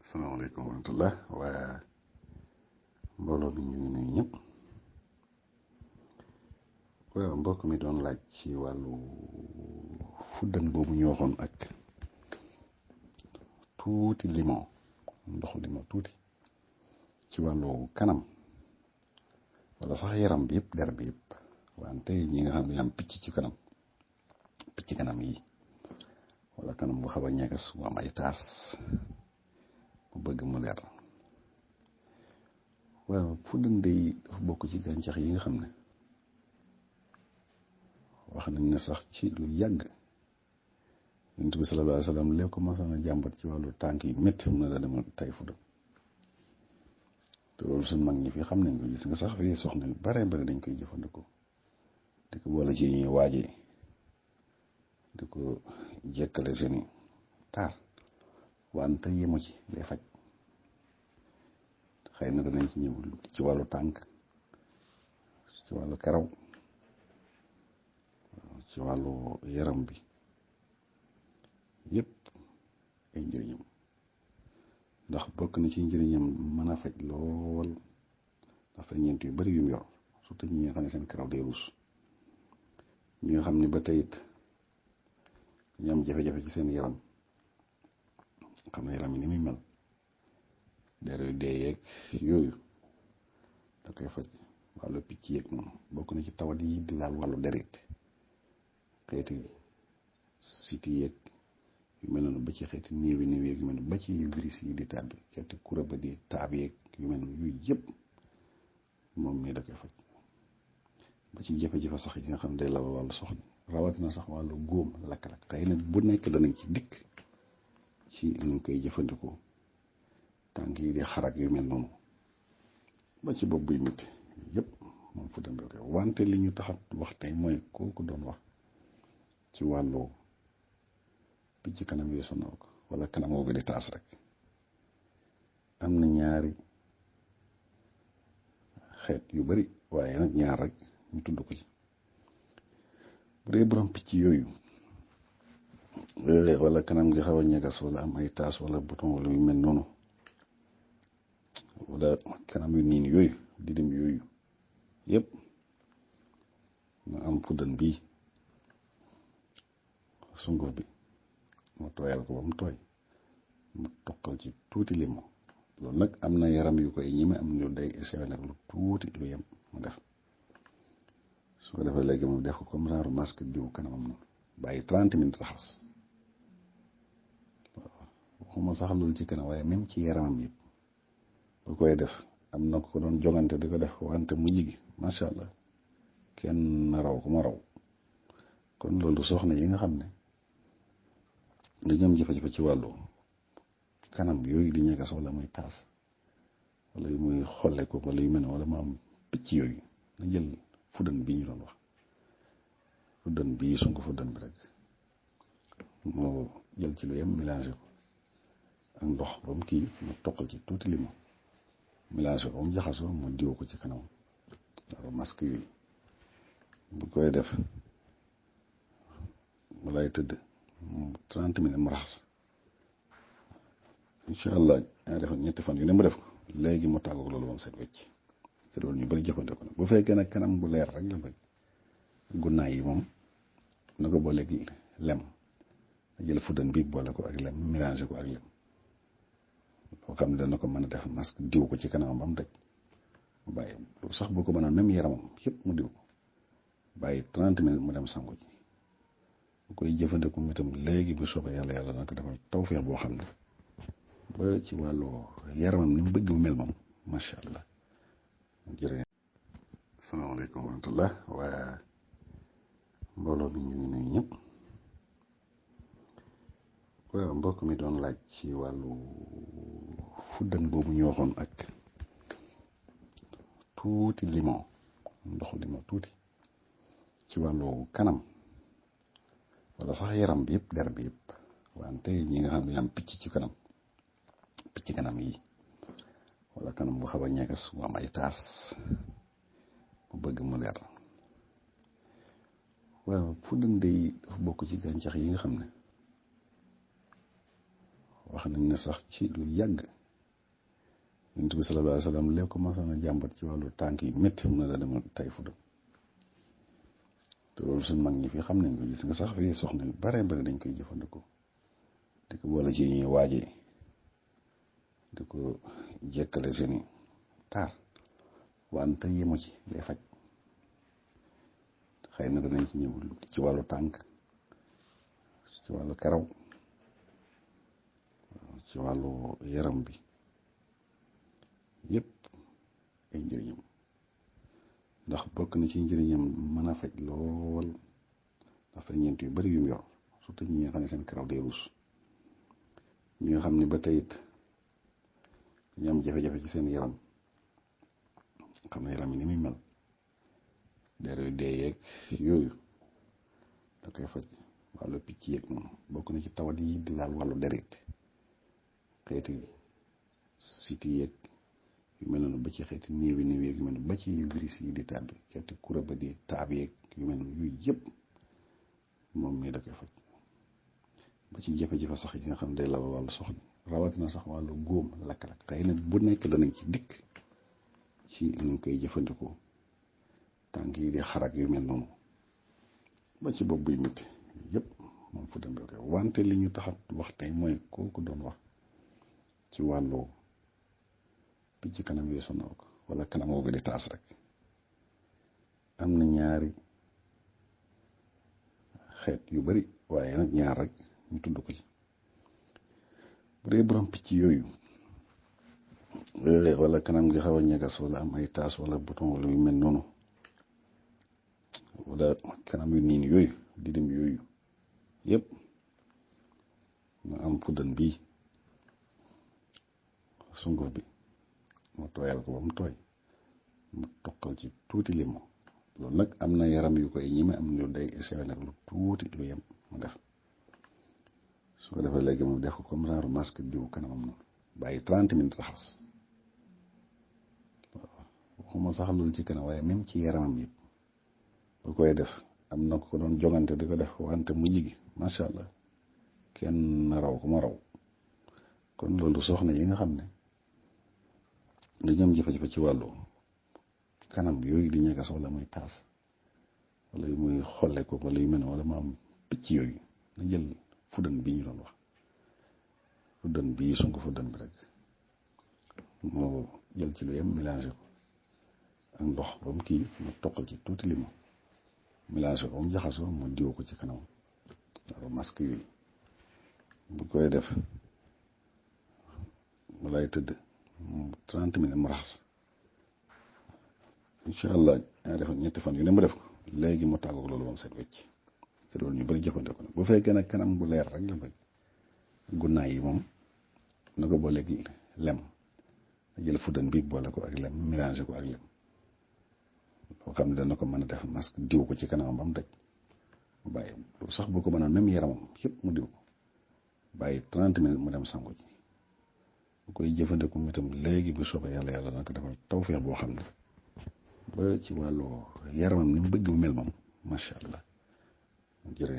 asalaamaaleykum wa rahmatullah waa mbooloo mi ñu ngi nuyu ñëpp. waaw mbokk mi doon laaj ci wàllu fuddan boobu ñu waxoon ak tuuti limon, ndoxu limon tuuti ci wàllu kanam wala sax yaram bi yëpp, der bi yëpp, wante ñi nga xam ne am picc ci kanam, picc kanam yi wala kanam bu xaw a ñegas bu am ay taas mu bëgg mu leer. waaw fuddan day dafa bokk ci gàncax yi nga xam ne wax nañ ne sax ci lu yàgg Yonent bi sallallahu alayhi wa sallam léegi ko masana jàmbat ci wàllu tànk yi métti mu ne la demal tay fuddan. te loolu suñ mag ñi fi xam nañ ko, gis nga sax fii soxna yu bare bare dañ koy jëfandikoo di ko boole ci ñuy waajee di ko jekkale seeni taar, wante yemu ci day faj. xëy na danañ ci ñëw ci wàllu tànk, ci wàllu karaw, ci wàllu yaram bi yëpp ay njëriñam, ndax bokk na ci njëriñam mën a faj lool, ndax ferñeent yu bari yu mu yor, surtout ñi nga xam ne seen karaw day ruus, ñi nga xam ne ba tey it ñu am jafe-jafe ci seen yaram, xam ne yaram yi ni muy mel, der yu dee yeeg yooyu da koy faj. wàllu picc yeeg noonu bokk na ci tawat yi di laal wàllu deret, xeeti siti yeeg yu mel noonu ba ci xeeti néewi yeeg yu mel noonu ba ci virus yi di tàbbi, xeeti kura ba di taab yeeg yu mel noonu yooyu yëpp moom mii da koy faj. ba ci jafe-jafe sax yi nga xam ne day laal wàllu soxna, rawatina sax wàllu góom, lakk-lakk, xëy na bu nekk danañ ci dikk ci nu koy jëfandikoo. tànk yi di xarak yu mel noonu ba ci bopp buy métti yëpp moom fuddan bi koy. wante li ñu taxat wax tey mooy kooku doon wax ci wàllu picc kanam yooyu sonal ko wala kanam googu di taas rek. am na ñaari xeet yu bari, waaye nag ñaar rek ñu tudd ko ci. bu dee borom picc yooyu wala kanam gi xaw a ñegas wala am ay taas wala bouton wala yu mel noonu, wala kanam yu niin yooyu, didim yooyu yëpp nga am fuddan bii, sunguf bi mu tooyal ko ba mu tooy, mu toqal ci tuuti limon. loolu nag am na yaram yu koy ñime, am ñu day sewe nag lu tuuti lu yem mu def. su ko defee léegi mu def ko comme genre masque diw kanamam noonu, bàyyi 30 minutes raxas. waaw waxuma sax loolu ci kanam, waaye même ci yaramam yëpp bu koy def. am na ko doon jongante di ko def, wante mu jigi macha allah kenn na raw ku ma raw. kon loolu soxna yi nga xam ne dañu am jafe-jafe ci wàllu kanam yooyu di ñegas wala muy taas wala muy xolle ko wala yu mel ne wala mu am picc yooyu, na jël fuddan bii ñu doon wax, fuddan bii su ko fuddan bi rek moo jël ci lu yem mélangé ko ak ndox ba mu kii, mu toqal ci tuuti limon mélangé ko ba mu jaxasoo, mu diw ko ci kanam waaw masque yooyu. bu koy def balay tëdd 30 minutes mu raxas, incha allah yaa defoon ñetti fan yu ne mu def ko, léegi mu tàggoog loolu ba mu set wecc. te loolu ñu bari jëfandikoo nag. bu fekkee nag kanam bu leer rek la bëgg, gunnaay yi moom na ko booleeg lem, na jël fuddan bi boole ko ak lem, mélangé ko ak lem, loo xam ne dana ko mën a def masque diw ko ci kanamam ba mu daj, mu bàyyi loolu sax boo ko mënoon même yaramam yëpp mu diw ko, bàyyi 30 minutes mu dem sangu ji. bu koy jëfandikoo mu itam léegi bu soobee yàlla yàlla na ko defal tawfeex boo xam ne ba ci wàllu yaramam ni mu bëgg mu mel moom macha allah. jërëjëf. asalaamaaleykum wa rahmatullah waa mbooloo mi ñu ngi nuyu ñëpp. waaw mbokk mi doon laaj ci wàllu fuddan boobu ñu waxoon ak tuuti limon, ndoxu limon tuuti ci wàllu kanam wala sax yaram bi yëpp, der bi yëpp, wante ñi nga xam ne am picc ci kanam, picc kanam yi wala kanam bu xaw a ñegas bu am ay taas mu bëgg mu leer. waaw fuddan day dafa bokk ci gàncax yi nga xam ne wax nañ ne sax ci lu yàgg Yonent bi sallallahu alayhi wa sallam léegi ko masoon a jàmbat ci wàllu tànk yi métti mu ne la demal tay fu dem te loolu suñ mag ñi fii xam nañ ko gis nga sax fii soxna yu bare bari dañ koy jëfandikoo di ko boole ci ñuy waajee di ko jekkale seeni taar wante yemu ci day faj xëy na danañ ci ñëw ci wàllu tànk ci wàllu karaw ci wàllu yaram bi yépp ay njëriñam ndax bokk na ci njëriñam mën a faj lool ndax ferñeent yu bari yu mu yor surtout ñi nga xam ne seen karaw day ruus ñi nga xam ne ba tey it ñu am jafe-jafe ci seen yaram xam ne yaram yi ni muy mel der yu dee yeeg yooyu da koy faj wàllu picc yeeg noonu bokk na ci tawat yi di laal wàllu deret xeeti siti yeeg yu mel noonu ba ci xeeti néew yeeg yu mel noonu ba ci virus yi di tàbbi xeeti kura ba di taab yeeg yu mel noonu yooyu yëpp moom mii da koy faj ba ci jafe-jafe sax yi nga xam ne day laal wàllu soxna rawatina sax wàllu góom lakk-lakk xëy na bu nekk danañ ci dikk ci nuñ koy jëfandikoo tànk yi di xarak yu mel noonu ba ci bopp buy métti yëpp moom fu dem koy wante li ñu taxat wax tey mooy kooku doon wax ci wàllu picc kanam yooyu sonal ko wala kanam woo di taas rek am na ñaari xeet yu bari waaye nag ñaar rek ñu tudd ko ci bu dee borom picc yooyu wala kanam gi xaw a ñegas wala am ay taas wala bouton wala yu mel noonu wala kanam yu niin yooyu di dem yooyu yëpp nga am fuddan bii sunguf bi mu tooyal ko ba mu tooy mu toqal ci tuuti limo loolu nag am na yaram yu koy ñime am lu day essayé nag lu tuuti lu yem mu def su ko defee léegi mu def ko comme genre masque diw kanamam noonu bàyyi 30 minutes raxas waaw waxuma sax loolu ci kanam waaye même ci yaramam yëpp bu koy def am na ko doon jongante di ko def wante mu jigi macha allah kenn raw ku ma raw kon loolu soxna yi nga xam ne dañu am jafe-jafe ci wàllu kanam yooyu di ñegas wala muy taas wala muy xolle ko wala yu mel ne wala mu am picc yooyu na jël fuddan bii ñu doon wax fuddan bii sunko fuddan bi rek moo jël ci lu yem mélangé ko ak ndox ba mu kii mu toqal ci tuuti limo mélangé ko ba mu jaxasoo mu diw ko ci kanam waaw masque yooyu bu koy def mu lay tëdd 30 minutes mu raxas incha allah yaa defal ñetti fan yu ne mu def ko léegi mu tàggoog loolu moom seet wecc te loolu ñu bëri jëfandikoo bu fekkee nag kanam bu leer rek la bëgg gunnaay yi moom na ko booleeg lem na jël fuddan bi boole ko ak lem mélangé ko ak lem loo xam ne dana ko mën a def masque diw ko ci kanamam ba mu daj mu bàyyi sax boo ko mënoon même yaramam yëpp mu diw ko bàyyi 30 minutes mu dem sangu ji bu koy jëfandikoo itam léegi bu soobee yàlla yàlla na ko defal tawfeex boo xam ne ba ci wàllu yaramam ni mu bëgg mu mel moom macha allah jërëjëf